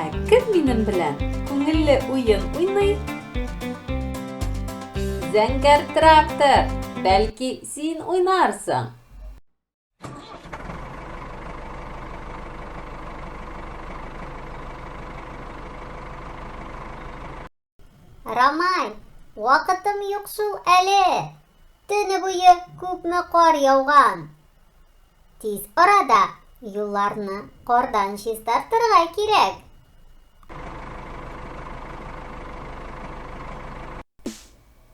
Ә кем минем белән күңелле уен уйный? Зәңгәр трактор, бәлки син уйнарсың? Рамай, вакытым юк шул әле. Төне буе күпме кар яуган. Тиз арада юлларны кардан чистартырга кирәк.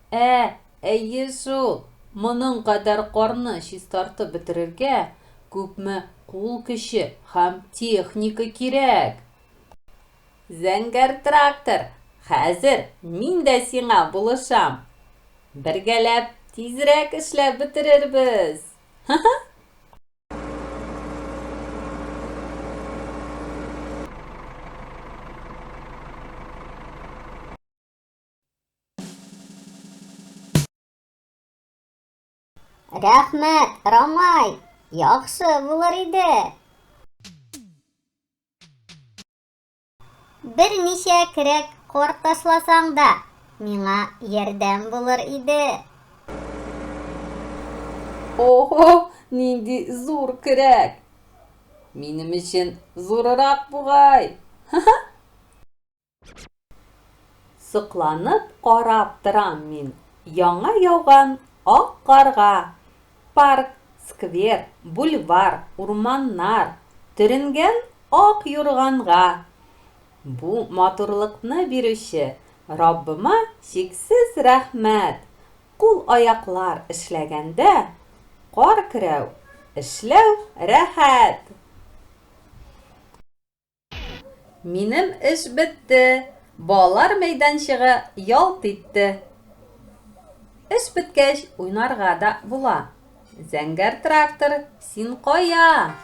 Ә, әйе шул, моның кадәр карны чистартып бетерергә күпме кул көче һәм техника кирәк. Зәңгәр трактор, хәзер мин дә сиңа булышам. Бергәләп тизрәк эшләп бетерербез. Ха-ха! Рәхмәт, Рамай, яхшы булыр иде. Берничә көрәк кар ташласаң да, миңа ярдәм булыр иде. Ого, нинди зур көрәк! Минем өчен зурырак бугай! Ха-ха! Сокланып карап торам мин яңа яуган ак карга. Парк, сквер, бульвар, урманнар төренгән ак юрганга. Бу матурлыкны бирүче Раббыма чиксез рәхмәт. Кул-аяклар эшләгәндә кар көрәү, эшләү рәхәт. Минем эш бетте, балалар мәйданчыгы ялт итте. Эш беткәч, уйнарга да була. Зәңгәр трактор, син кая?